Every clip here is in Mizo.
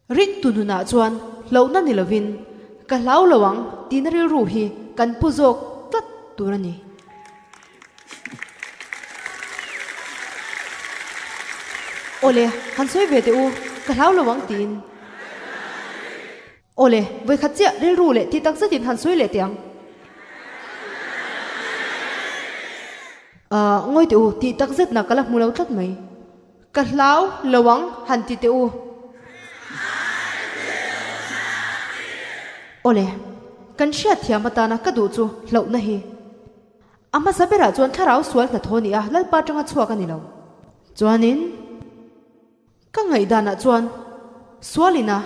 Ringtu nunah chuan hlauhna ni lovin ka hlau lo ang tihna rilru hi kan pu zawk tlat tur a ni. Awle, han sawi ve teh u, ka hlau lo ang tiin. Awle, vawikhat chiah rilru leh ti tak zetin han sawi leh teh ang. Ahh, ngawi teh u, tih tak zetna ka la hmu lo tlat mai. Ka hlau lo ang han ti teh u. Awle, kan hriatthiam atana ka duh chu hlauhna hi. A hmasa berah chuan thlarau sual hnathawh a ni a, Lalpa atanga chhuak a ni lo. Chuanin ka ngaihdanah chuan sualin a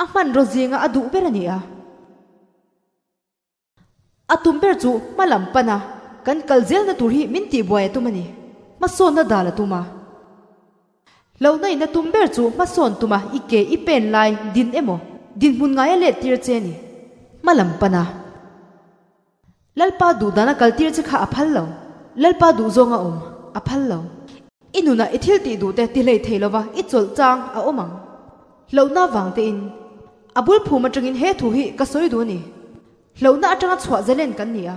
a hmanraw zinga a duh ber a ni a. A tum ber chu hma lam pan a, kan kal zelna tur hi min tihbuai a tum a ni. Hmasawnna dal a tum a. Hlauhna in a tum ber chu hmasawn tuma i ke i pen lai din emaw dinhmun ngai a let tir che a ni. Hma lam pan a. Lalpa duhdan a kal tir che kha a phal lo. Lalpa duhzawng a awm a phal lo. I nunah i thil tih duh te ti hlei thei lova i chawlh chang a awm ang. Hlauhna vang tein a bul phum atangin he thu hi ka sawi duh a ni. Hlauhna atanga chhuah zalen kan ni a.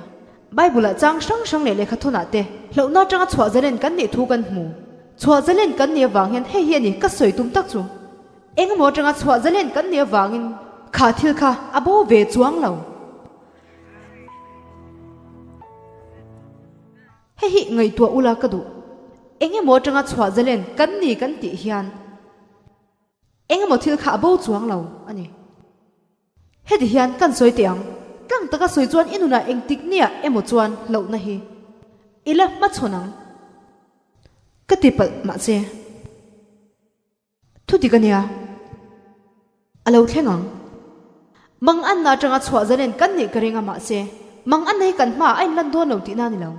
Bible-ah chang hrang hrang leh lehkha thawnah te hlauhna atanga chhuah zalen kan nih thu kan hmu. Chhuah zalen kan nih avang hian hei hi a ni ka sawi tum tak chu. Engemaw atanga chhuah zalen kan nih avangin kha thil kha a bo ve chuang lo. Hei hi ngaihtuah ula ka duh. Engemaw atanga chhuah zalen kan ni kan tih hian engemaw thil kha a bo chuang lo a ni. Heti hian kan sawi teh ang, tlang taka sawi chuan i nunah engtik nia emaw chuan hlauhna hi i la hmachhawn ang. Ka ti palh mahse thu dik a nia, a lo thleng ang. Manganna atanga chhuah zalen kan nih ka ring a mahse manganna hi kan hmaah a inlan dawn lo tihna a ni lo.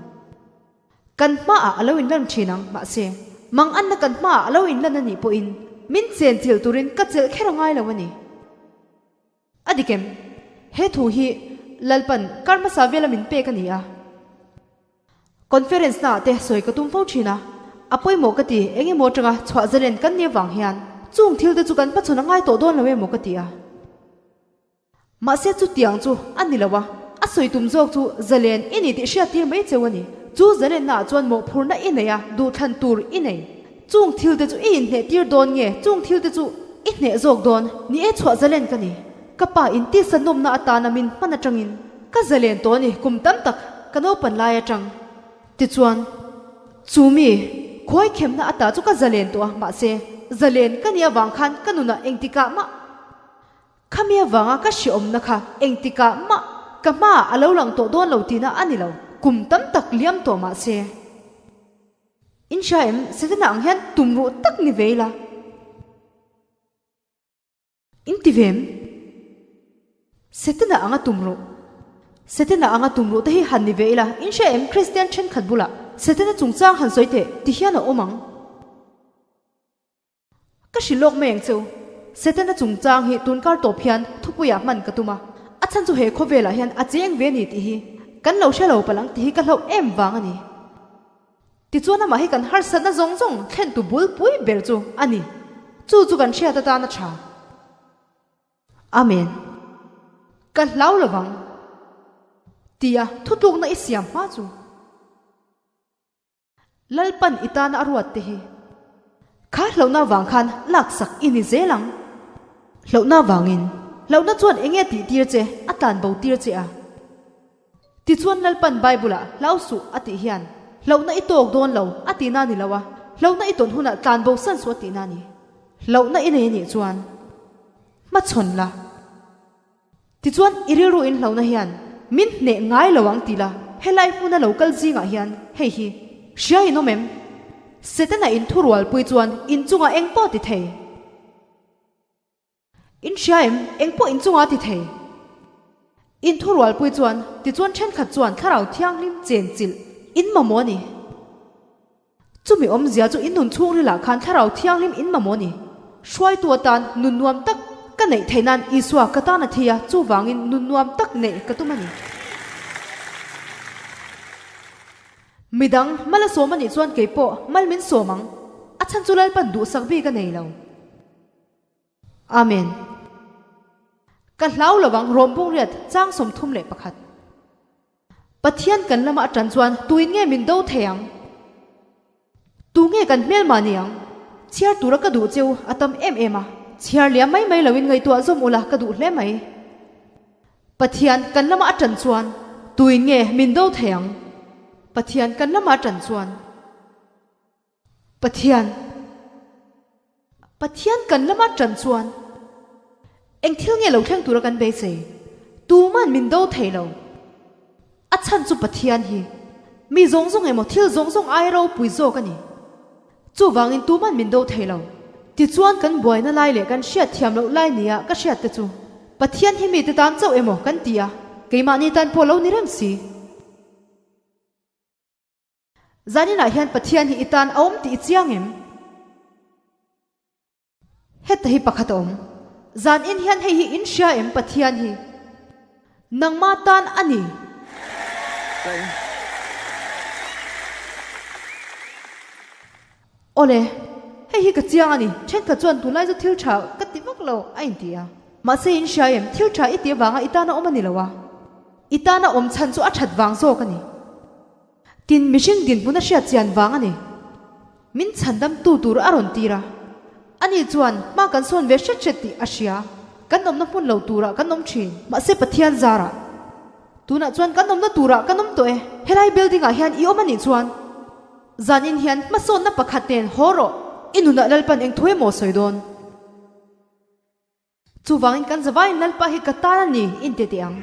Kan hmaah a lo inlan thin ang mahse manganna kan hmaah a lo inlan a nih pawhin min chenchilh turin ka chelh kher a ngai lo a ni. A dik em? He thu hi Lalpan kar hmasa vela min pek a ni a. Conference naah te sawi ka tum fo thin a, a pawimawh ka ti eng emaw atanga chhuah zalen kan nia vang hian chung thil te chu kan hmachhawn a ngai tawh dawn lo emaw ka ti a. Mahse chutiang chu a ni lo a, a sawi tum zawk chu zalen i ni tih hriat tir mai cheu a ni. Chu zalennaah chuan mawhphurhna i nei a, duhthlan tur i nei. Chung thil te chu i inhneh tir dawn nge? Chung thil te chu i hneh zawk dawn? Ni e chhuah zalen ka ni. Ka pa in tisa nawmna atana min hman atangin ka zalen tawh a ni kum tam tak ka naupan lai atang. Tichuan, chu mi khuai khemna ata chu ka zalen tawh a, mahse, zalen ka nih avang khan ka nunah engtikah mah Khami avanga ka hreawmna kha engtikah mah ka hmaah a lo lang tawh dawn lo tihna a ni lo, kum tam tak liam tawh mahse. In hria em? Setana ang hian tum ruh tak ni ve ila. In ti ve em? Setana anga tum ruh. Setana anga tum ruh te hi han ni ve ila. In hria em? Kristian thenkhat bulah Setana chungchang han sawi teh ti hian a awm ang. Ka hrilh lawk mai ang che u. Setana chungchang hi tun kar tawp hian thupuiah hman ka tum a, a chhan chu he khawvelah hian a cheng ve a ni tih hi kan lo hre lo palh ang tih hi ka hlauh em vang a ni. Tichuan amah hi kan harsatna zawng zawng thlentu bulpui ber chu a ni. Chu chu kan hriat atan a tha. Amen. Ka hlau lovang tia thutlukna i siam hma chu. Lalpan i tana a ruat te hi. Kha hlauhna vang khan laksak i ni zel ang. Hlauhna vangin. Hlauhna chuan eng nge tih tir che, a tlan bo tir che a. Tichuan Lalpan Bible ah hlau suh a tih hian hlauhna i tawk dawn lo a tihna ni lo a, hlauhna i tawn hunah tlan bo san suh a tihna a ni. Hlauhna i nei a nih chuan hmachhawn la. Tichuan, i rilru inhlauhna hian min hneh ngai lo ang ti la, helai hmuna lo kal zingah hian hei hi hria in awm em? Setana in thurualpui chuan in chungah eng pawh ti thei. In hria em? Eng pawh in chungah ti thei. In thurualpui chuan tichuan thenkhat chuan thlarau thianghlim chenchilh in mamawh a ni. Chumi awmzia chu in nun chhungrilah khan Thlarau Thianghlim in mamawh ni. Hruaitu atan nun nuam tak ka neih theih nan Isua ka tan a thi a, chuvangin nun nuam tak neih ka tum a ni. Midang mal a sawm a nih chuan kei pawh mal min sawm ang. A chhan chu Lalpan duhsak bik a nei lo. Amen. Ka hlau lovang Rawmbung riat chang 31. Pathian kan lama atan chuan tuin nge min do thei ang? Tu nge kan hmelma ni ang? Chhiar tura ka duh cheu a tam em em a, chhiar liam mai mai loin ngaihtuah zawm ula ka duh hle mai. Pathian kan lama atan chuan tuin nge min do thei ang? Pathian kan lama atan chuan. Pathian. Pathian kan lama tan chuan eng thil nge lo thleng tura kan beisei? Tuman min do thei lo. A chhan chu Pathian hi mi zawng zawng emaw thil zawng zawng ai ropui zawk a ni. Chuvangin tuman min do thei lo. Tichuan kan buaina lai leh kan hriat thiam loh lai nia ka hriat te chu Pathian hi mite tan chauh emaw kan ti a, keimahni tan pawh lo ni reng si. Zaninah hian Pathian hi i tan a awm tih i chiang em? Heta hi pakhat a awm. Zanin hian hei hi in hria em Pathian hi nangma tan a ni? Awle, hei hi ka chiang a ni. Thenkhat chuan tunlai chu thil tha ka ti vak lo a inti a. Mahse in hria em, thil tha i tih avanga i tana awm a ni lo a. I tana awm chhan chu a that vang zawk a ni. Tin, mihring dinhmun a hriat chian vang a ni. Min chhandam tu tur a rawn tir a. Ani chuan hma kan sawn ve hret hret tih a hria. Kan awmna hmun lo turah kan awm thin. Mahse Pathian zarah tunah chuan kan awmna turah kan awm tawh e. Helai building ah hian i awm a nih chuan zanin hian hmasawnna pakhat nen haw rawh. I nunah Lalpan eng thu emaw sawi dawn. Chuvangin kan zavaiin Lalpa hi ka tan a ni in ti teh ang.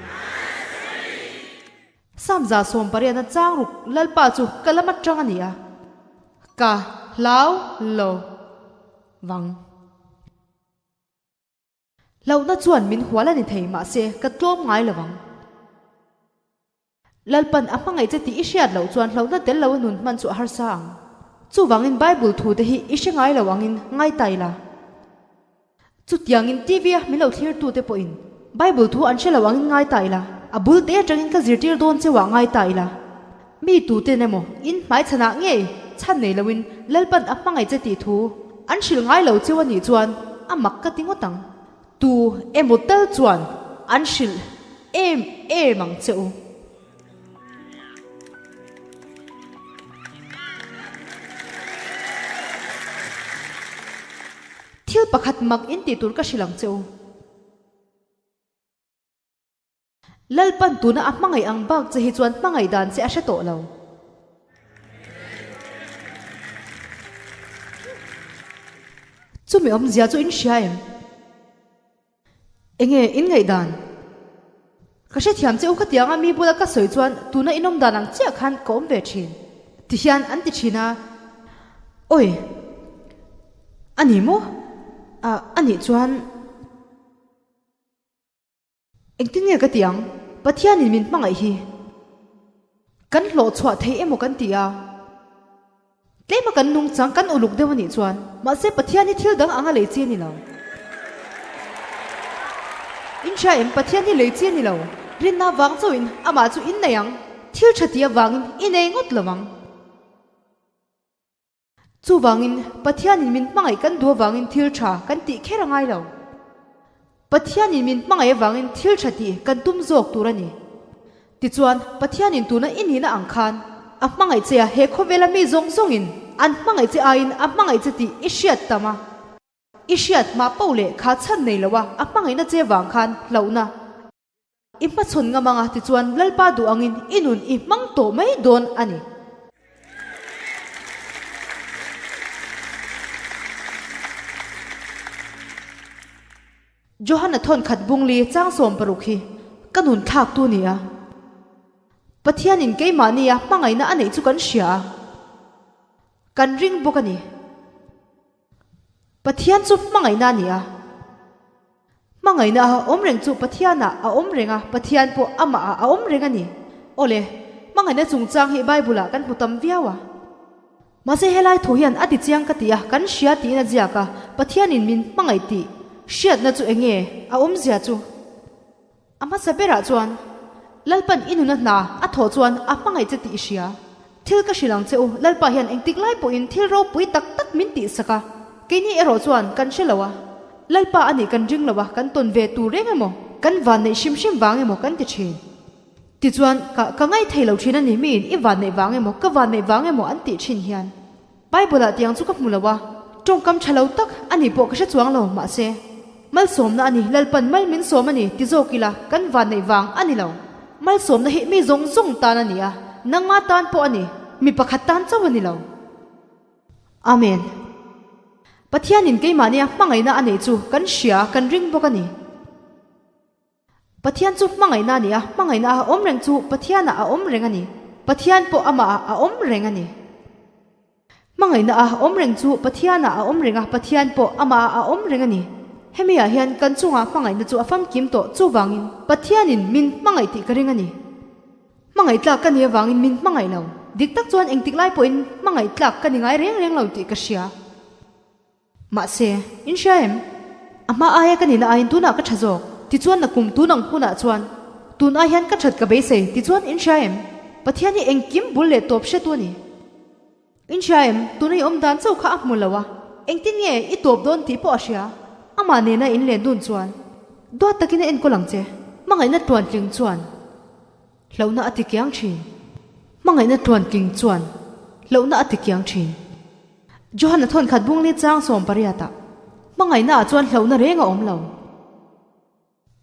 Samza 18 a chang ruk Lalpa chu ka lam atang a ni a, ka hlau lo vang. Hlauhna chuan min hual a ni thei mahse ka tlawm ngai lo vang. Lalpan a hmangaih che tih i hriat loh chuan hlauhna tel lo a nun hman chu a harsa ang. Chuvangin Bible thu te hi i hre ngai lo angin ngai ta ila. Chutiangin TV a min lo thlir tu te pawhin Bible thu an hre lo angin ngai ta ila. A bul te atangin ka zirtir dawn cheuah ngai ta ila. Mi tu ten emaw in hmai chhanah ngei chhan nei loin Lalpan a hmangaih che tih thu an hrilh ngai lo cheu a nih chuan a mak ka ti ngawt ang. Tu emaw tal chuan an hrilh em em ang che u. Thil pakhat mak in tih tur ka hrilh ang che u. Lalpan tuna a hmangaih ang bak che hi chuan hmangaih dan che a hre tawh lo. Chumi awmzia chu in hria em? Enge in ngaih dan? Ka hrethiam che u kha tianga mi bula ka sawi chuan tuna in awm dan ang chiah khan ka awm ve thin. Ti hian an ti thin a. Awi! A ni maw? A, a nih chuan. Engtin nge ka ti ang? Pathianin min hmangaih hi kan hlawh chhuah thei emaw kan ti a, tlema kan nungchang kan uluk deuh a nih chuan mahse Pathian hi thil dang anga lei chi a ni lo. In hria em? Pathian hi lei chi a ni lo. Rinna vang chauhin amah chu in nei ang, thil tha ti avangin i nei ngawt lo ang. Chuvangin, Pathianin min hmangaih kan duh avangin thil tha kan tih kher a ngai lo. Pathianin min hmangaih avangin thil tha tih kan tum zawk tur a ni. Tichuan, Pathianin tuna i nihna ang khan a hmangaih che a, he khawvela mi zawng zawngin an hmangaih che aiin a hmangaih che tih i hriat tam a. I hriat hma poh leh kha chhan nei lo a, a hmangaihna che vang khan hlauhna. I hmachhawn ngam anga tichuan Lalpa duh angin i nun i hmang tawh mai dawn a ni. Johana thawnkhat bungli chang 60 hi ka nun thlak tu ni a. Pathianin keimahnia hmangaihna a neih chu kan hria a, kan ring bawk a ni. Pathian chu hmangaihna a ni a. Hmangaihna a awm reng chu Pathianah a awm reng a, Pathian pawh amahah a awm reng a ni. Awle, hmangaihna chungchang hi Bible-ah kan hmu tam viau a. Mahse helai thu hian a ti chiang ka ti a, kan hria tiin a ziak a, Pathianin min hmangaih tih hriatna chu eng nge a awmzia chu? A hmasa berah chuan, Lalpan i nuna hna a thawh chuan a hmangaih che tih i hria. Thil ka hrilh ang che u, Lalpa hian engtik lai pawhin thil ropui tak tak min tihsak a, keini erawh chuan kan hre lo a. Lalpa a nih kan ring lo a, kan tawn ve tur reng emaw, kan vanneih hrim hrim vang emaw kan ti thin. Tichuan, ka ka ngaithei lo thin a ni, miin i vanneih vang emaw, ka vanneih vang emaw an tih thin hian. Bible ah tiang chu ka hmu lo a, tawngkam tha lo tak a nih pawh ka hre chuang lo, mahse, malsawmna a ni, Lalpan mal min sawm a ni ti zawk ila kan vanneih vang a ni lo. Malsawmna hi mi zawng zawng tan a ni a, nangma tan pawh a ni, mi pakhat tan chauh a ni lo. Amen. Pathianin keimahnia hmangaihna a neih chu kan hria, kan ring bawk a ni. Pathian chu hmangaihna a ni a, hmangaihna a awm reng chu Pathianah a awm reng a ni. Pathian pawh amahah a awm reng a ni. Hmangaihna a awm reng chu Pathianah a awm reng a, Pathian pawh amahah a awm reng a ni. Hemiah hian kan chungah hmangaihna chu a famkim tawh, chuvangin Pathianin min hmangaih tih ka ring a ni. Hmangaih tlak ka ni avangin min hmangaih lo. Dik tak chuan engtik lai pawhin hmangaih tlak ka ni ngai reng reng lo tih ka hria. Mahse, in hria em? A hma aia ka nihna aiin tunah ka tha zawk. Tichuan na kum tun ang hunah chuan tun ai hian ka that ka beisei. Tichuan in hria em? Pathian hi engkim bul leh tawp hretu a ni. In hria em? Tuna i awm dan chauh kha a hmu lo a, engtin nge i tawp dawn tih pawh a hria. Amah nena in len dun chuan duat takin a enkawl ang che. Hmangaihna tluantling chuan Hlauhna a ti kiang thin. Hmangaihna tluantling chuan hlauhna a ti kiang thin. Johan-a thawnkhat bungli chang 18 ah hmangaihna ah chuan hlauhna reng a awm lo.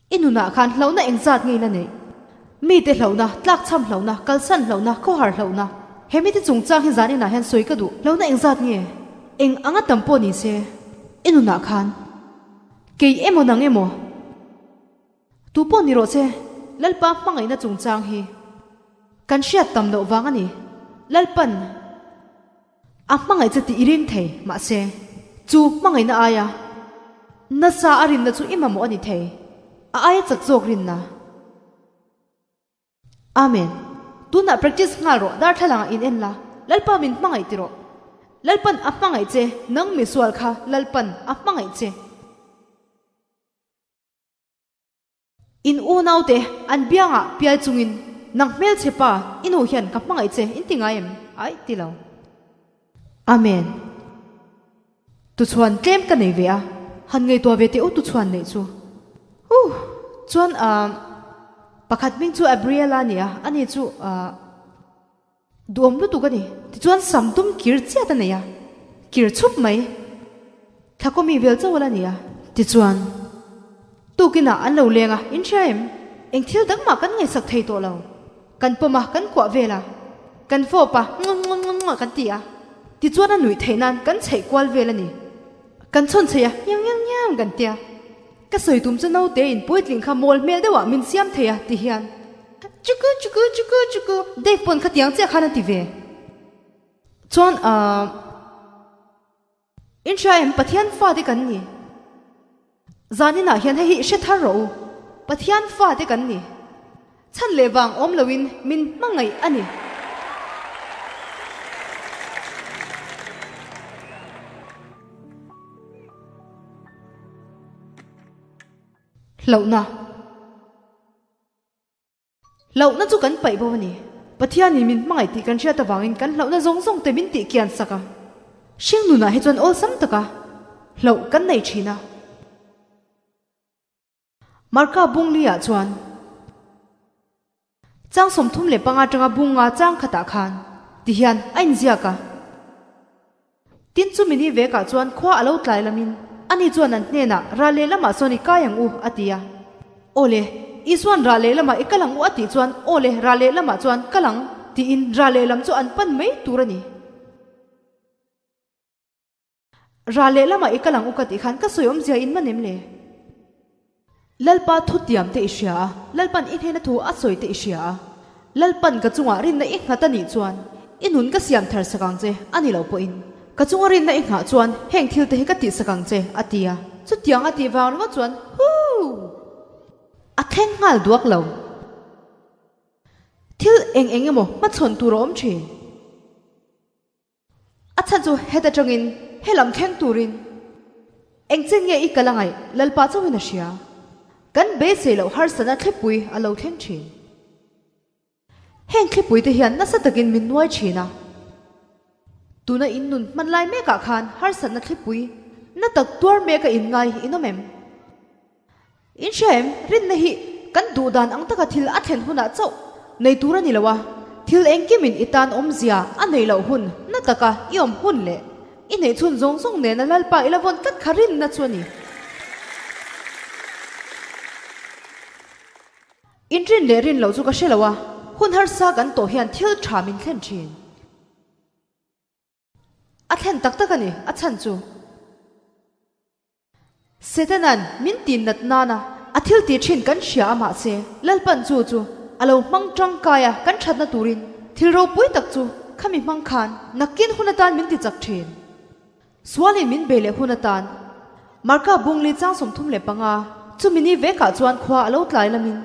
I nunah khan hlauhna engzat nge ila neih? Mite hlauhna, tlakchham hlauhna, kalsan hlauhna, khawhar hlauhna. He mite chungchang hi zan inah hian sawi ka duh. Hlauhna engzat nge? Eng anga tam pawh ni se i nunah khan kei emaw nang emaw? Tu pawh ni rawh se, Lalpa hmangaihna chungchang hi kan hriat tam loh vang a ni. Lalpan a hmangaih che tih i ring thei, mahse, chu hmangaihna aia nasa a rinna chu i mamawh a ni thei, a aia chak zawk rinna. Amen. Tunah practice nghal rawh, darthlalang ah in en la, Lalpa min hmangaih ti rawh. Lalpan a hmangaih che, nang misual kha Lalpan a hmangaih che. In unaute an biangah pial chungin, Nang hmelchhe pa, i nu hian ka hmangaih che in ti ngai em? Aih ti lo. Amen. Tuchhuan tlem ka nei ve a, han ngaihtuah ve teh u tuchhuan neih chu. Huh! Chuan ahh pakhat hming chu Abriela a ni a, ani chu ahh. Duhawm lutuk a ni. Tichuan sam tum kir chiat a nei a, kir chhup mai. Thla kawmi vel chauh ala ni a. Tichuan, tukinah an lo leng a, in hria em? Eng thil dang mah kan ngaihsak thei tawh lo. Kan pawm a, kan kuah vel a, kan fawp a, ngungungungunga kan ti a. Tichuan a nuih theih nan kan chheih kual vel a ni. Kan chhawn chheih a, ngiang ngiang ngiang kan tia. Ka sawi tum chu naute in puitling kha mawl hmel deuhah min siam thei a ti hian Chuku chuku chuku chuku Dave pawn khatiang chiah khan a ti ve. Chuan ahh In hria em Pathian fate kan ni. Zaninah hian hei hi hre thar rawh u. Pathian fate kan ni. Chhan leh vang awm loin min hmangaih a ni. Hlauhna Hlauhna chu kan paih bo a ni. Pathianin min hmangaih tih kan hriat avangin kan hlauhna zawng zawng te min tih kian sak a. Hringnunah hi chuan awlsam taka hlauh kan nei thin a. Marka bungli ah chuan chang 35 atanga bunga chang khatah khan ti hian a inziak a. Tin chu mini vekah chuan khua a lo tlai lamin ani chuan an hnenah rah lehlamah sawn i kai ang u a ti a. Awle, Isuan rah lehlamah i kal ang u a tih chuan awle rah lehlamah chuan kal ang tiin rah lehlam chu an pan mai tur a ni. Rah lehlamah i kal ang u ka tih khan ka sawi awmzia in man em le? Lalpa thutiam te i hria a, Lalpan i hnena thu a sawi te i hria a, Lalpan ka chungah rinna i nghat a nih chuan i nun ka siam thar sak ang che a ni lo pawhin ka chunga rinna i nghah chuan heng thil te hi ka tih sak ang che a ti a. Chutiang a tih vang ringawt chuan huu! A thleng nghal duak lo. Thil eng eng emaw hmachhawn tur a awm thin. A chhan chu heta tangin he lam thleng turin eng chen nge i kal a ngaih Lalpa chauhin a hria. Kan beisei loh harsatna thlipui a lo thleng thin. Heng thlipui te hian nasa takin min nuai thin a. Tuna in nun hman lai mekah khan harsatna thlipui. Na tak tuar mek a inngai in awm em? In hria em? Rinna hi kan duh dan ang taka thil a thlen hunah chauh nei tur a ni lo a, thil engkimin i tan awmzia a neih loh hun na taka i awm hun leh i neih chhun zawng zawng nena Lalpa i la vawn tlat kha rinna chu a ni. In rin leh rin loh chu ka hre lo a, hun harsa kan tawh hian thil tha min thlen thin. A thlen tak tak a ni, a chhan chu. Setanan min tin nat nana a thil tih thin kan hria a mahse Lalpan chu chu a lo hmang tangkai a kan thatna turin thil ropui tak chu khami hmang khan nakin hun atan min ti chak thin. Sualin min bei leh hun atan Marka Bungli chang 35 chumi ni vekah chuan khua a lo tlai lamin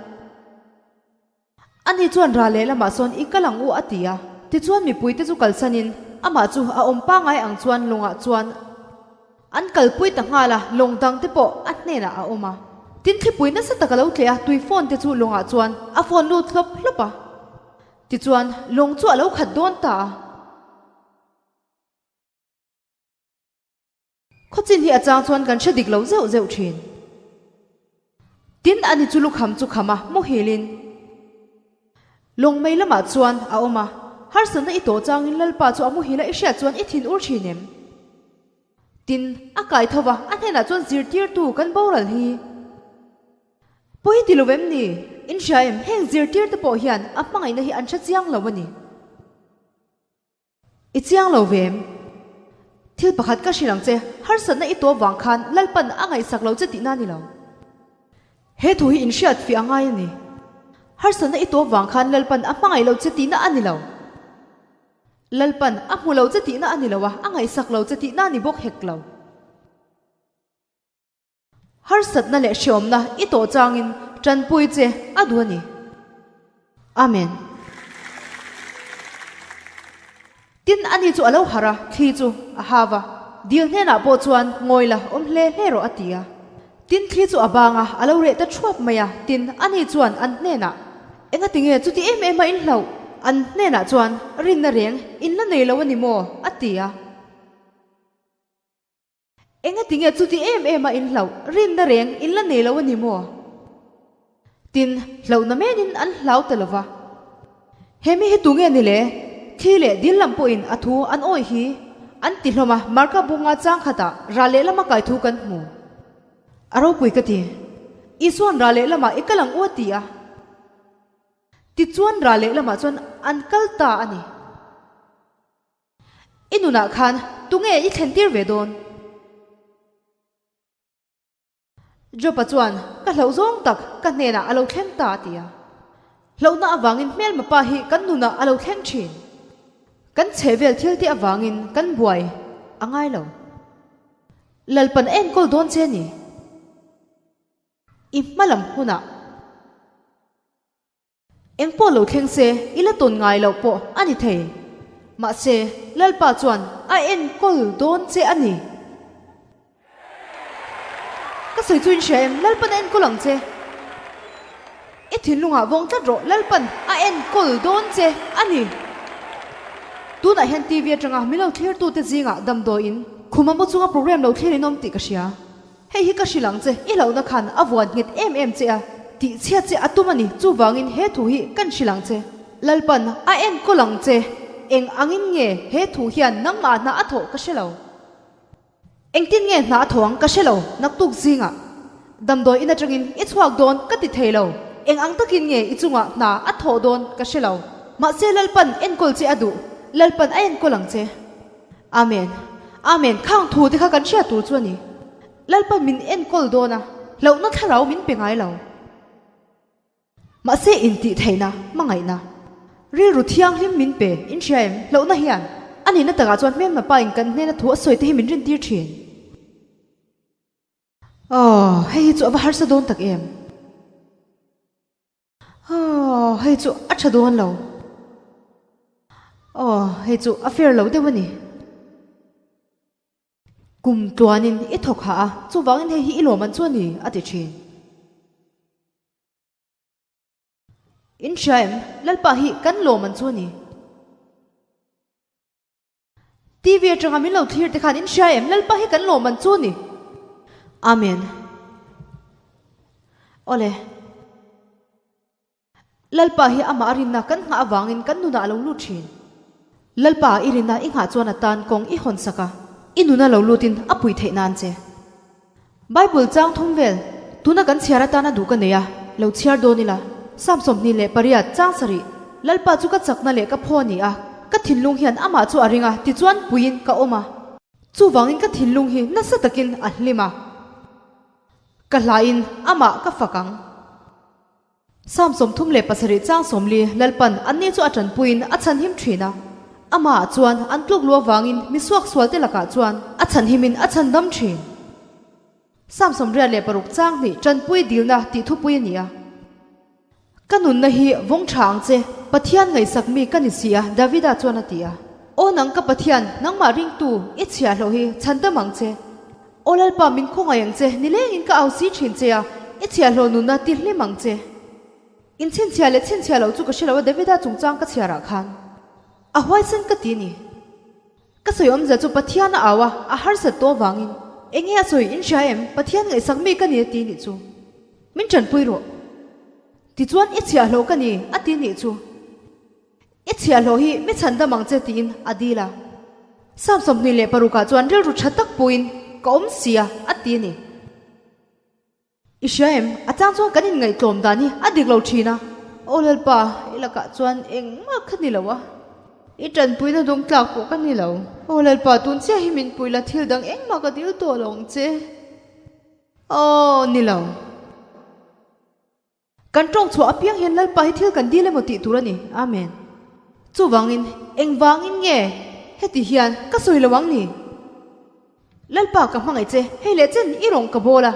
Ani chuan ral leh lamah sawn i kal ang u a ti a. Tichuan mipuite chu kalsanin amah chu a awm pangai ang chuan lawngah chuan an kalpui ta nghal a, lawng dangte pawh a hnenah a awm a. Tin thlipui nasa tak a lo tleh a, tui phone te chu lawngah chuan a phone lut hlawp hlawp a. Tichuan lawng chu a lo khat dawn ta a. Khawchin hi a chang chuan kan hre dik lo zeuh zeuh thin. Tin ani chu lukham chu kham a, muhilin lawngmei lamah chuan a awm a. Harsatna i tawh changin Lalpa chu a muhil a i hriat chuan i thin ur thin em? Tin, a kai tho va, a hnenah chuan zirtirtu kan boral hi pawi ti lo em ni? In hria em? Heng zirtirte pawh hian a hmangaihna hi an hre chiang lo a ni. I chiang lo ve em? Thil pakhat ka hrilh ang che, harsatna i tawp vang khan Lalpan a ngaihsak lo che tihna a ni lo. He thu hi inhriat fih a ngai a ni. Harsatna i tawp vang khan Lalpan a hmangaih lo che tihna a ni lo. Lalpan a hmu lo che tihna a ni lo a, a ngaihsak lo che tihna a ni bawk hek lo. Harsatna leh hreawmna i tawh changin tanpui che a duh a ni. Amen. Tin, ani chu a lo harh a, thli chu a hav a. Dil hnenah pawh chuan ngawi la, awm hle hle rawh a ti a. Tin, thli chu a bang a, a lo reh ta thuap mai a. Tin, ani chuan an hnenah, Engati nge chuti em em a in hlauh? An hnenah chuan, Rinna reng in la nei lo a ni maw? a ti a. Engati nge chuti em em a in hlauh rinna reng in la nei lo a ni maw? Tin, hlauhna menin an hlau ta lo va. He mi hi tu nge ni le? Thli leh dil lam pawhin a thu an awih hi an ti hlawm a, Marka bunga chang khatah ral lehlam a kai thu kan hmu. A ropui ka ti. Isua'n ral lehlamah i kal ang u a ti a. Tichuan ral lehlamah chuan an kal ta a ni. I nunah khan tunge i thlen tir ve dawn? Job-a chuan, Ka hlauh zawng tak ka hnenah a lo thleng ta a ti a. Hlauhna avangin hmelma pa hi kan nunah a lo thleng thin. Kan chhehvel thil te avangin kan buai a ngai lo. Lalpan a enkawl dawn che ni. I hma lam hunah. Eng pawh lo thleng se, i la tawn ngai loh pawh a ni thei. Mahse, Lalpa chuan a enkawl dawn che a ni. Ka sawi chu in hria em? Lalpan a enkawl ang che. I thinlungah vawng tlat rawh, Lalpan a enkawl dawn che a ni. Tunah hian TV atanga min lo thlirtute zingah damdawiin khuma mu chunga program lo thlir in awm tih ka hria. Hei hi ka hrilh ang che, i hlauhna khan a vuan nghet em em che a, tihchhiat che a tum a ni, chuvangin he thu hi kan hrilh ang che. Lalpan a enkawl ang che, eng angin nge he thu hian nangmah hna a thawh ka hre lo. Engtin nge hna a thawh ang ka hre lo, naktuk zingah damdawi in atangin i chhuak dawn ka ti thei lo, eng ang takin nge i chungah hna a thawh dawn ka hre lo. Mahse Lalpan enkawl che a duh, Lalpan a enkawl ang che. Amen. Amen. Khang thu te kha kan hriat tur chu a ni. Lalpa min enkawl dawn a, hlauhna thlarau min pe ngai lo. Mahse intih theihna, hmangaihna, rilru thianghlim min pe, in hria em? Hlauhna hian a nihna takah chuan hmelma pa in kan hnena thu a sawi te hi min rintir thin. Aww, hei hi chu a va harsa dawn tak em? Aww, hei chu a tha dawn lo. Aww, hei chu a fair lo deuh a ni. Kum tluanin i thawk hah a, chuvangin hei hi i lawm an chu a ni, a ti thin. In hria em? Lalpa hi kan lawm an chu a ni. TV atanga min lo thlir te khan in hria em? Lalpa hi kan lawm an chu a ni. Amen. Awle. Lalpa hi amah a rinna kan nghah avangin kan nunah a lo lut thin. Lalpa i rinna i nghah chuan a tan kawng i hawn sak a, i nuna lo lutin a pui theih nan che. Bible chang thum vel, tuna kan chhiar atana duh ka nei a, lo chhiar dawn ila. Psalm 28 chang sarih, Lalpa chu ka chakna leh ka phaw a ni a, ka thinlung hian amah chu a ring a, tichuan puiin ka awm a. Chuvangin ka thinlung hi nasa takin a hlim a, ka hlain amah ka fak ang. Psalm 37 chang 40, Lalpan anni chu a tanpuiin a chhanhim thin a, amahah chuan an tluk lu avangin mi suaksualte lakah chuan a chhanhimin a chhandam thin. Psalm 86 chang hnih, Tanpui dilna tih thupui a ni a. Ka nunna hi vawng tha ang che, Pathian ngaihsak mi ka ni si a, Davida chuan a ti a. Aw nang ka Pathian, nangmah ringtu i chhiahhlawh hi chhandam ang che. Aw Lalpa min khawngaih ang che, nilengin ka au si thin che a, i chhiahhlawh nunna ti hlim ang che. In chhinchhiah leh chhinchhiah loh chu ka hre lo a Davida chungchang ka chhiarah khan a huaisen ka ti a ni. Ka sawi awmzia chu Pathian a au a, a harsat tawh avangin. Enge a sawi in hria em? Pathian ngaihsak mi ka ni a ti nih chu. Min tanpui rawh. Tichuan i chhiahhlawh ka ni a ti nih chu. I chhiahhlawh hi mi chhandam ang che tiin a dil a. Psalm 26 ah chuan rilru tha tak puiin ka awm si a, a ti a ni. I hria em? A chang chuan kan inngaihtlawm dan hi a dik lo thin a. Aw Lalpa, i lakah chuan engmah kha ni lo a. I tanpuina dawng tlak pawh ka ni lo. Aw Lalpa, tun chiah hi min pui la, thil dang engmah ka dil tawh lo ang che. Aw, ni lo. Kan tawng chhuah apiang hian Lalpa hi thil kan dil emaw tih tur a ni. Amen. Chuvangin, engvangin nge heti hian ka sawi lo ang ni? Lalpa ka hmangaih che, hei leh chen i rawng ka bawl a,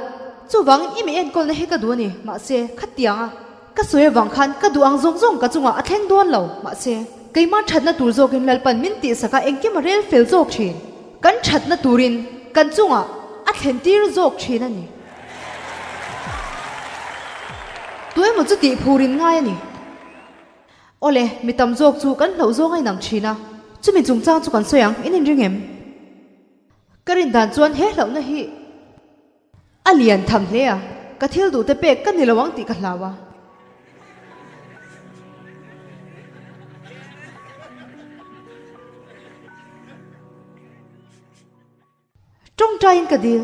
chuvangin i mi enkawlna hi ka duh a ni. Mahse, khatiang a ka sawi avang khan ka duh ang zawng zawng ka chungah a thleng dawn lo. Mahse, keimah thatna tur zawkin Lalpan min tihsak a engkim a rel fel zawk thin. Kan thatna turin kan chungah a thlen tir zawk thin a ni. Tu emaw chu tih phur in ngai a ni. Awle, mi tam zawk chu kan hlauh zawng a inang thin a, chumi chungchang chu kan sawi ang, in inring em? Ka rin dan chuan he hlauhna hi a lian tham hle a, ka thil duhte pek ka ni lo ang tih ka hlau a. Tawngtaiin ka dil.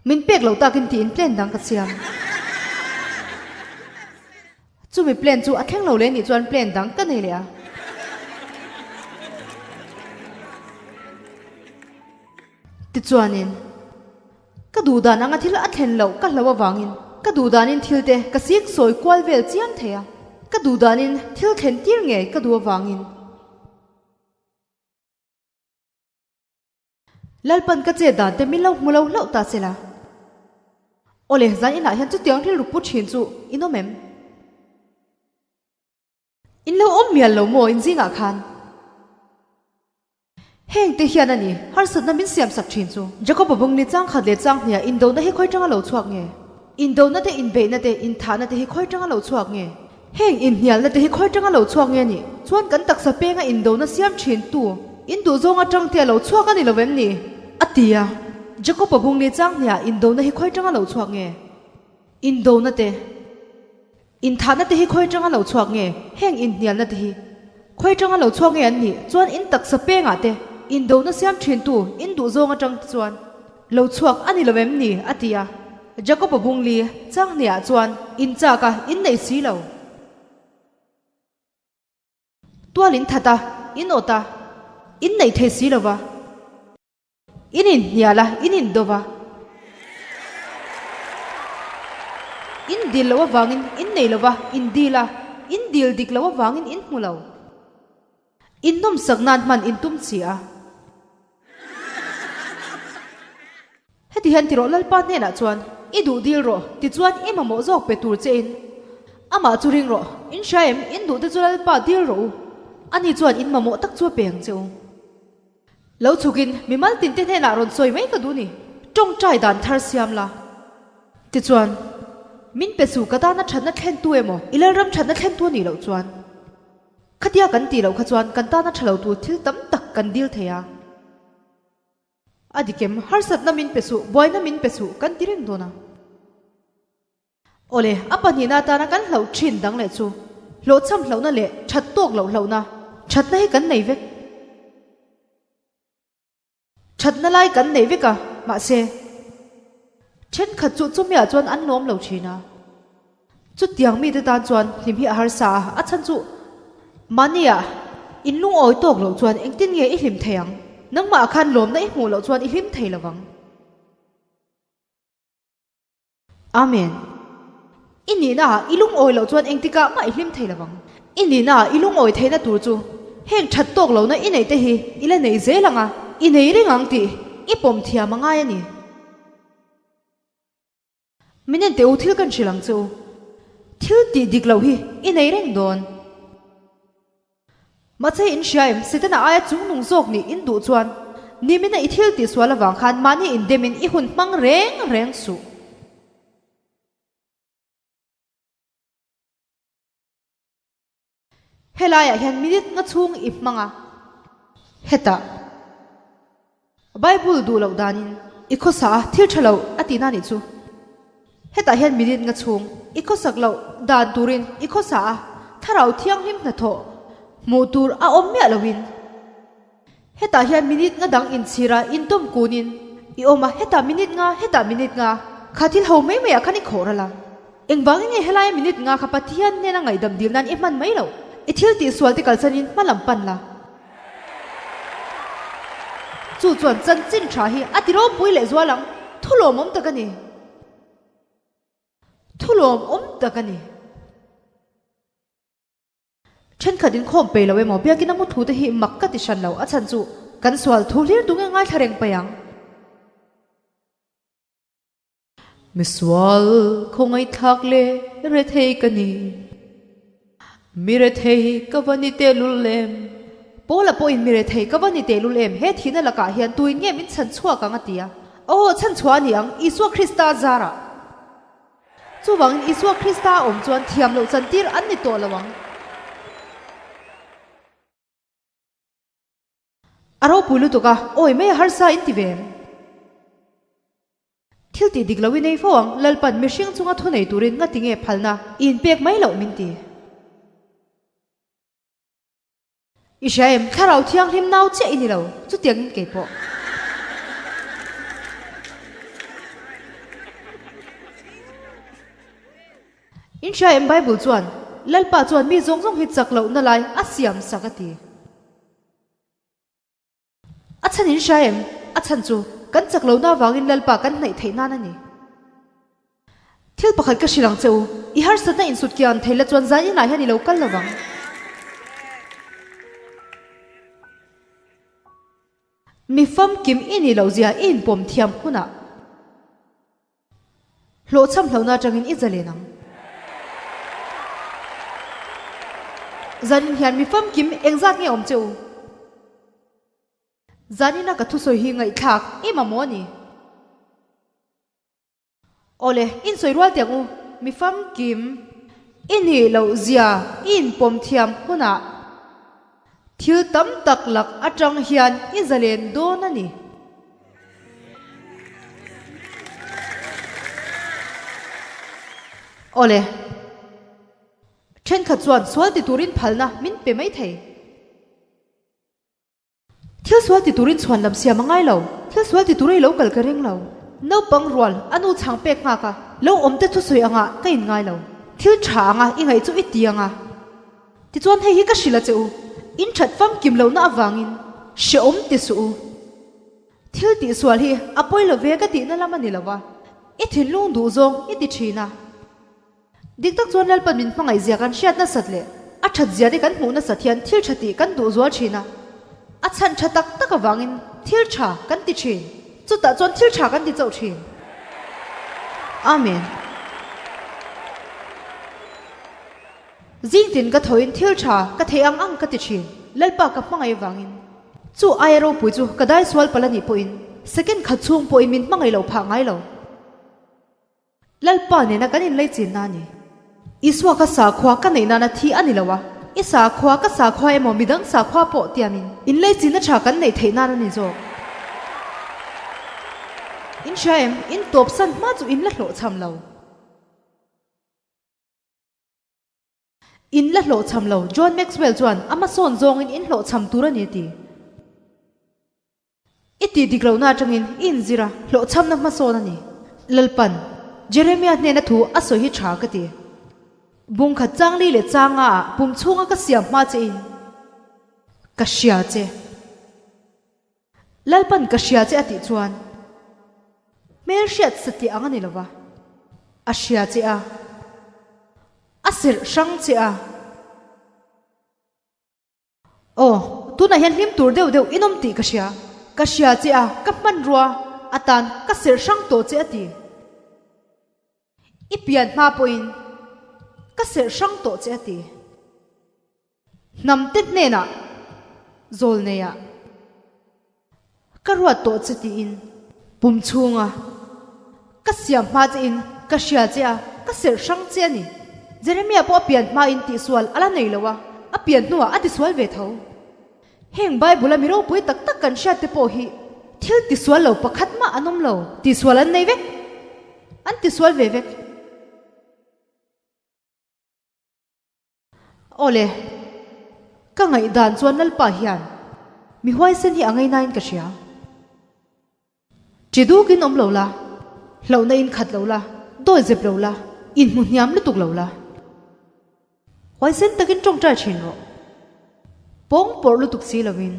Min pek loh takin tiin plan dang ka siam. Chumi plan chu a thleng lo leh nih chuan plan dang ka nei leh a. Tichuanin, ka duh dan anga thil a thlen loh ka hlo avangin ka duh danin thil te ka sik sawi kual vel chiam thei a. Ka duh danin thil thlen tir ngei ka duh avangin. Lalpan ka che dan te min lo hmu lo hlauh ta se la. Awle, zan inah hian chutiang rilru pu thin chu in awm em? In lo awm mial lo maw in zingah khan? Heng te hian a ni, harsatna min siam sak thin chu. Jakob-a bung ni chang khat leh chang hniah indona hi khawi tanga lo chhuak nge? Indona te, inbeihna te, inthahna te hi khawi tanga lo chhuak nge? Heng inhnialna te hi khawi tanga lo chhuak nge ni? Chuan kan taksa penga indona siam thin tu, in duh zawng atang te a lo chhuak a ni lo em ni? A ti a. Jakob-a bung ni chang hniah indona hi khawi tanga lo chhuak nge? Indona te, inthahna te hi khawi tanga lo chhuak nge? Heng inhnialna te hi khawi tanga lo chhuak nge an nih? Chuan in taksa pengah te indona siam thin tu, in duh zawng atang te chuan Lo chhuak a ni lo em ni? a ti a. Jakob-a bungli changhniah chuan in chak a, in nei si lo. Tual in that a, in awt a, in nei thei si lo va. In inhnial a, in indo va. In dil loh avangin in nei lo va, in dil a, in dil dik loh avangin in hmu lo. In nawmsak nan hman in tum chi a. Heti hian ti rawh Lalpa hnenah chuan i duh dil rawh tichuan i mamawh zawk pe tur che in amah chu ring rawh. In hria em? In duh te chu Lalpa dil rawh u. Ani chuan in mamawh tak chu a pe ang che u. Lo chhukin mimal tinte hnenah rawn sawi mai ka duh ni. Tawngtai dan thar siam la. Tichuan, min pe suh ka tana thatna thlentu emaw i Lalram thatna thlentu a nih loh chuan. Khatia kan tih loh kha chuan kan tana tha lo tur thil tam tak kan dil thei a. A dikem, harsatna min pe suh, buaina min pe suh kan ti reng dawn a. Awle, a pahnihna atana kan hlauh thin dang leh chu hlawhchham hlauhna leh that tawk loh hlauhna, thatna hi kan nei vek. Thatna lai kan nei vek a, mahse, thenkhat chu chumiah chuan an lawm lo thin a. Chutiang mite tan chuan hlim hi a harsa a, a chhan chu mahnia in lungawi tawk loh chuan engtin nge i hlim thei ang? Nangmah khan lawmna i hmuh loh chuan i hlim thei lo vang. Amen. I nihna ah i lungawi loh chuan engtikah mah i hlim thei lo vang. I nihna ah i lungawi theihna tur chu heng that tawk lohna i neih te hi i la nei zel ang a, i nei reng ang tih i pawm thiam a ngai a ni. Min en teh u thil kan hrilh ang che u. Thil tih dik loh hi i nei reng dawn. Mahse in hria em, Setana aia chungnung zawk nih in duh chuan nimina i thil tihsual avang khan mahni indemin i hun hmang reng reng suh. Helaiah hian minute nga chhung i hmang a, hetah Bible duh loh danin i khawsa a, thil tha lo a tihna nih chu. Hetah hian minute nga chhung i khawsak loh dan turin i khawsa a, thlarau thianghlim hnathawh hmuh tur a awm miah loin. Hetah hian minute nga dang inchhira intawm kunin i awm a, hetah minute nga, hetah minute nga, kha thil ho mai maiah khan i khawh ral a. Engvangin nge helaia minute nga kha Pathian hnena ngaihdam dil nan i hman mai loh? I thil tihsual te kalsanin hma lam pan la. Chu chuan chanchin tha hi a ti ropui leh zual ang. Thu lawmawm tak a ni. Thu lawmawm tak a ni. Thenkhat inkhawm pei lo emaw biakin a mu thu te hi mak ka ti hran lo, a chhan chu kan sual thu hlir tu nge ngaithla reng paih ang. Misual khawngaihthlak leh rethei ka ni, mi rethei ka va ni tehlul em? Paula pawhin mi rethei ka va ni tehlul em? He thihna lakah hian tuin nge min chhan chhuak ang a ti a. Aw, chhan chhuah a ni ang, Isua Krista zarah. Chuvangin Isua Krista a awm chuan thiam loh chantir an ni tawh lo ang. A ropui lutuk a, awi mai a harsa in ti ve em? Thil tih dik lo i nei fo ang, Lalpan mihring chunga thu nei turin nga ti nge phalna i inpek mai loh min ti. I hria em, thlarau thianghlim nau chiah i ni lo, chutiangin kei pawh. In hria em Bible chuan, Lalpa chuan mi zawng zawng hi chak lohna lai a siam sak a ti. A chhan in hria em? A chhan chu kan chak lohna avangin Lalpa kan hnaih theih nan a ni. Thil pakhat ka hrilh ang che u, i harsatna insut kian thei la chuan zan inah hian i lo kal lo vang. Mi famkim i nih loh zia i inpawm thiam hunah hlawhchham hlauhna atangin i zalen ang. Zanin hian mi famkim engzat nge awm che u? Zanina ka thusawi hi ngaihthlak em a maw ni? Awle, insawi rual teh ang u, mi famkim i nih loh zia i inpawm thiam hunah thil tam tak lak atang hian i zalen dawn a ni. Awle, thenkhat chuan sual ti turin phalna min pe mai thei. Thil sual ti turin chhuan lam siam a ngai lo, thil sual ti tura i lo kal ka ring lo. Naupang rual a nu chhang pek nghak a, lo awm te thusawi angah ka in ngai lo. Thil tha anga i ngaih chu i ti anga. Tichuan hei hi ka hrilh a che u, in that famkim lohna avangin hrehawm ti suh u. Thil tihsual hi a pawi lo ve ka tihna lam a ni lo va, i thinlung duh zawng i ti thin a. Dik tak chuan Lalpan min hmangaih zia kan hriat nasat leh a that zia te kan hmuh nasat hian thil tha tih kan duh zual thin a, a chhan tha tak tak avangin thil tha kan ti thin, chutah chuan thil tha kan ti chauh thin. Amen. Zing tin ka thoin thil tha ka theih ang ang ka ti thin, Lalpa ka hmangaih avangin. Chu aia ropui chu ka dai sual palh a nih pawhin second khat chhung pawhin min hmangaih loh phah ngai lo. Lalpa nena kan inlei chinna a ni. Isua ka sakhua ka neih nana thi a ni lo a, i sakhua ka sakhua emaw midang sakhua pawh tiamin inlei chinna tha kan neih theih nan a ni zawk. In hria em? In tawpsan hma chu in la hlawhchham lo. In la hlawhchham lo, John Maxwell chuan ama sawn zawngin in hlawhchham tur a ni a ti. I tih dik lohna atangin i inzir a, hlawhchhamna hmasawn a ni. Lalpan, Jeremia hnena thu a sawi hi tha ka ti. Bungkhat changli leh changa ah pum chhunga ka siam hma che in ka hria che. Lalpan ka hria che a tih chuan hmel hriat satliah ang a ni lova, a hria che a, a serh hrang che a. Aw, tunah hian hlim tur deuh deuh in awm tih ka hria. Ka hria che a, ka hmanrua atan ka serh hrang tawh che a ti. I pian hma pawhin ka serh hrang tawh che a ti. Hnamte hnenah zawl neiah ka ruat tawh che tiin pum chhunga ka siam hma che in ka hria che a, ka serh hrang che a ni. Jeremia pawh a pian hmain tihsual a la nei lo a, a pian hnuah a tisual ve tho. Heng Bible-a mi ropui tak tak kan hriat te pawh hi thil tisual lo pakhat mah an awm lo, tisual an nei vek, an tisual ve vek. Awle, ka ngaihdan chuan Lalpa hian mi huaisen hi a ngainain ka hria. Chi dukin awm lo la, hlauhna in khat lo la, dawi zep lo la, inhmu hniam lutuk lo la. Huaisen takin tawngtai thin rawh. Pawng pawrh lutuk si lovin.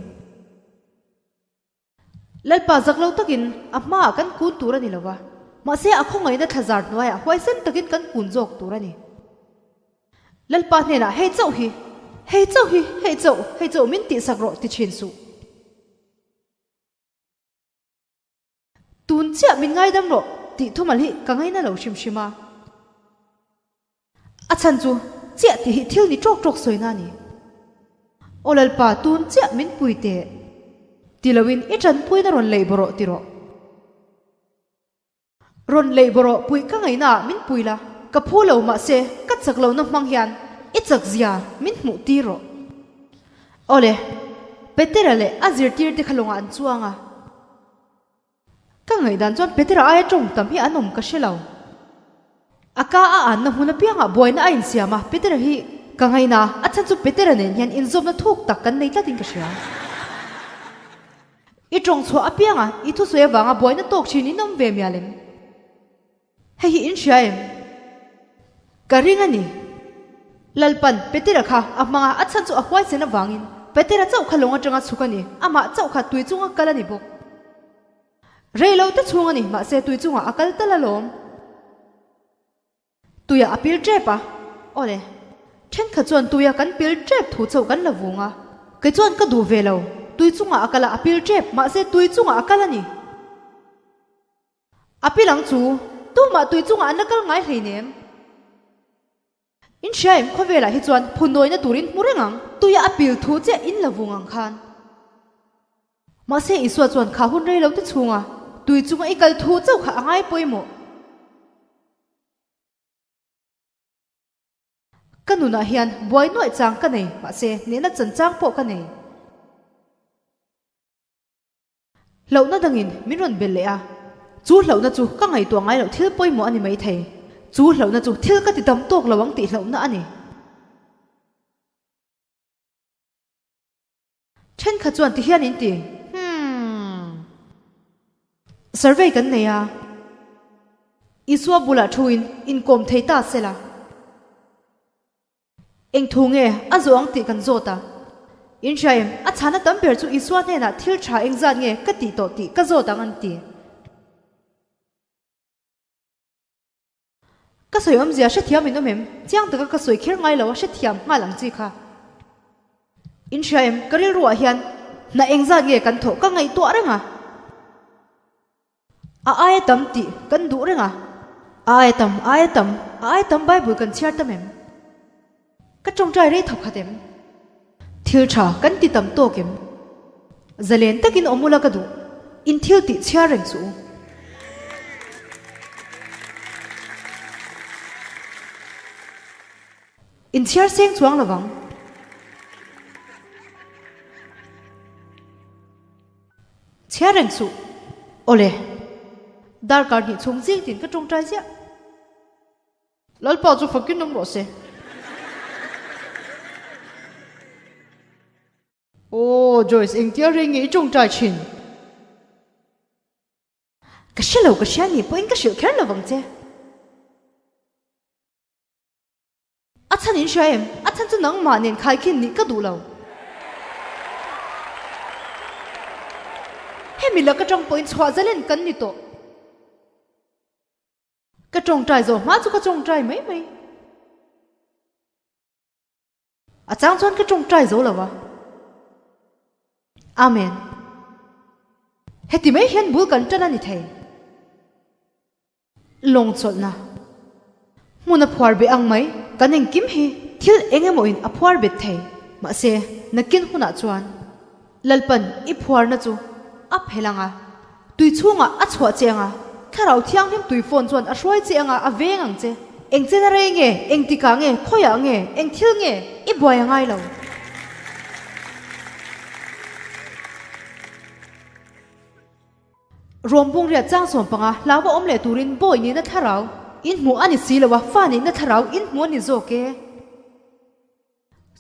Lalpa zak lo takin a hmaah kan kun tur a ni lo va, mahse a khawngaihna thlazar hnuaiah huaisen takin kan kun zawk tur a ni. Lalpa hnenah hei chauh hi, hei chauh hi, hei chauh, hei chauh min tihsak rawh ti thin suh. Tun chiah min ngaidam rawh tih thumal hi ka ngaina lo hrim hrim a. A chhan chu chiah tih hi thil ni tawk tawk sawina a ni. Aw Lalpa tun chiah min pui teh ti loin i tanpuina rawn lei bawrawh ti rawh. Rawn lei bawrawh puih ka ngaihnaah min pui la, ka phu lo mahse ka chak lohna hmang hian i chak zia min hmuh tir rawh. Awle, Petera leh a zirtirte kha lawngah an chuang a. Ka ngaihdan chuan Petera aia tawng tam hi an awm ka hre lo. A ka a anna hmun apiangah buaina a insiam a, Petera hi ka ngaina a, a chhan chu Petera nen hian inzawmna thuk tak kan nei tlatin ka hria. I tawng chhuah apianga i thusawi avanga buaina tawk thin in awm ve mial em? Hei hi in hria em? Ka ring a ni. Lalpan, Petera kha a hmang a, a chhan chu a huaisen avangin Petera chauh kha lawng atanga chhuk a ni, amah chauh kha tui chunga kal a ni bawk. Rei lo te chhung a ni, mahse tui chungah a kal tal alawm. Tuiah a pil tep a, awle, thenkhat chuan tuia kan pil tep thu chauh kan la vung a, kei chuan ka duh ve lo, tui chungah a kal a, a pil tep, mahse tui chungah a kal a ni. A pi lang chu tumah tui chungah an la kal ngai hleinem. In hria em khawvelah hi chuan phunawina turin hmu reng ang, tuia a pil thu chiah in la vung ang khan. Mahse Isua chuan kha hun rei lo te chhunga tui chunga i kal thu chauh kha a ngai pawimawh. Ka nunah hian buai nuaih chang ka nei, mahse nehna chan chang pawh ka nei. Hlauhna dangin min rawn bel leh a, chu hlauhna chu ka ngaihtuah ngai loh thil pawimawh a ni maithei. Chu hlauhna chu thil ka ti tam tawk lo ang tih hlauhna a ni. Thenkhat chuan ti hian in ti, Hmm. Survey kan nei a, Isua bulah thuin inkawm thei ta sela. Eng thu nge a zawh ang tih kan zawt a. In hria em, a chhana tam ber chu Isua hnenah thil tha eng zat nge ka tih tawh tih ka zawt ang an ti. Ka sawi awmzia hrethiam in awm em? Chiang taka ka sawi kher ngai lo a hrethiam nghal ang chi kha. In hria em, ka rilruah hian hna eng zat nge kan thawh ka ngaihtuah reng a. A aia tam tih kan duh reng a. A aia tam, a aia tam, a aia tam Bible kan chhiar tam em? Ka tawngtai rei thawk khat em? Thil tha kan ti tam tawk em? Zalen takin awm ula ka duh, in thil tih chhiar reng suh u. In chhiar seng chuang lovang. Chhiar reng suh. Awle. Darkar hnih chhung zing tin ka tawngtai ziah. Lalpa chu fakin awm rawh se. Aw Joyce engtia rei nge i tawngtai thin? Ka hre lo ka hria ni pawhin ka hrilh kher lo vang che. A chhan in hria em? A chhan chu nangmah nen khaikhin nih ka duh lo. Hemi lak atang pawhin chhuah zalen kan ni tawh. Ka tawngtai zawh hma chu ka tawngtai mai mai. A chang chuan ka tawngtai zo lo a. Amen. Heti mai hian bul kan tan a ni thei. Lawng chawlhna hmun a phuar beh ang mai kan engkim hi thil eng emaw in a phuar bet thei. Mahse, nakin hunah chuan Lalpan i phuarna chu a phelh ang a, tui chhungah a chhuah che ang a, Thlarau Thianghlim tui fawn chuan a hruai che ang a, a veng ang che. Eng chena rei nge, eng tikah nge, khawiah nge, eng thil nge i buai a ngai lo. Rawm bungriat chang 15 hlauva awm leh turin bawi nihna thlarau in hmuh a ni si lo a, fa nihna thlarau in hmuh a ni zawk e.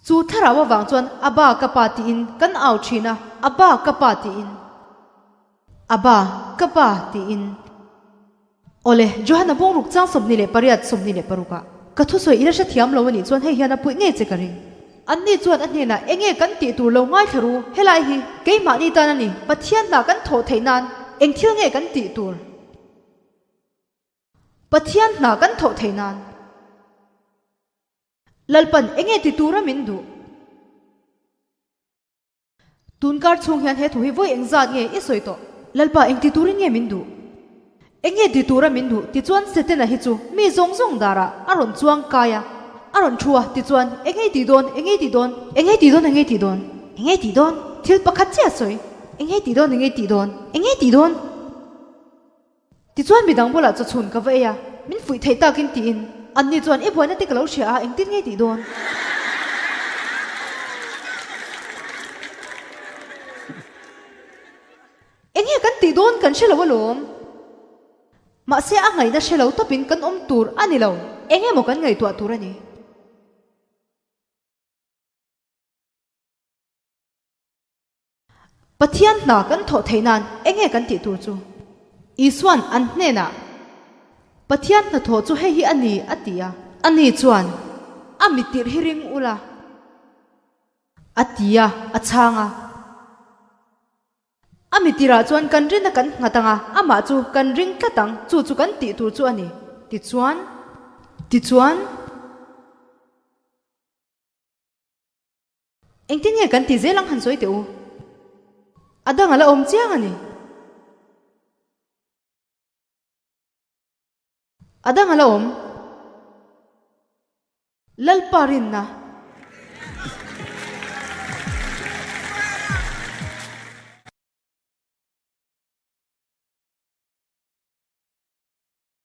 Chu thlarau avang chuan Abba ka pa tiin kan au thin a, Abba ka pa tiin. Abba ka pa tiin. Awle, Johana bungruk chang 28 26 ah ka thusawi i la hrethiam lo a nih chuan hei hian a puih ngei che ka ring. Anni chuan a hnenah enge kan tih tur lo ngaithla ru, helai hi keimahni tan a ni, Pathian hna kan thawh theih nan eng thil nge kan tih tur? Pathian hna kan thawh theih nan Lalpan enge ti tura min duh? Tunkar chhung hian he thu hi vawi engzat nge i sawi tawh? Lalpa eng ti turin nge min duh? Eng nge ti tura min duh? Tichuan Setana hi chu mi zawng zawng darah a rawn chuang kai a, a rawn thu a, tichuan eng nge i tih dawn? Eng nge i tih dawn? Eng nge i tih dawn? Eng nge i tih dawn? Eng nge i tih dawn? Thil pakhat chiah a sawi. Eng nge i tih dawn? Eng nge i tih dawn? Eng nge i tih dawn? Tichuan midang bulah chawchhun ka va ei a, min fuih theih takin tiin anni chuan i buaina te ka lo hria a, engtin nge tih dawn? Enge kan tih dawn kan hre lo alawm. Mahse a ngaihna hre lo tawpin kan awm tur a ni lo, enge maw kan ngaihtuah tur a ni. Pathian hna kan thawh theih nan enge kan tih tur chu? Isua'n an hnenah, Pathian hnathawh chu hei hi a ni, a ti a. Ani chuan, A mi tirh hi ring ula, a ti a, a chhang a. A mi tirah chuan kan rinna kan nghat ang a, amah chu kan ring tlat ang, chu chu kan tih tur chu a ni. Tichuan, tichuan. Engtin nge kan ti zel ang han sawi teh u? A dang a la awm chiang a ni. A dang a la awm. Lalpa rinna.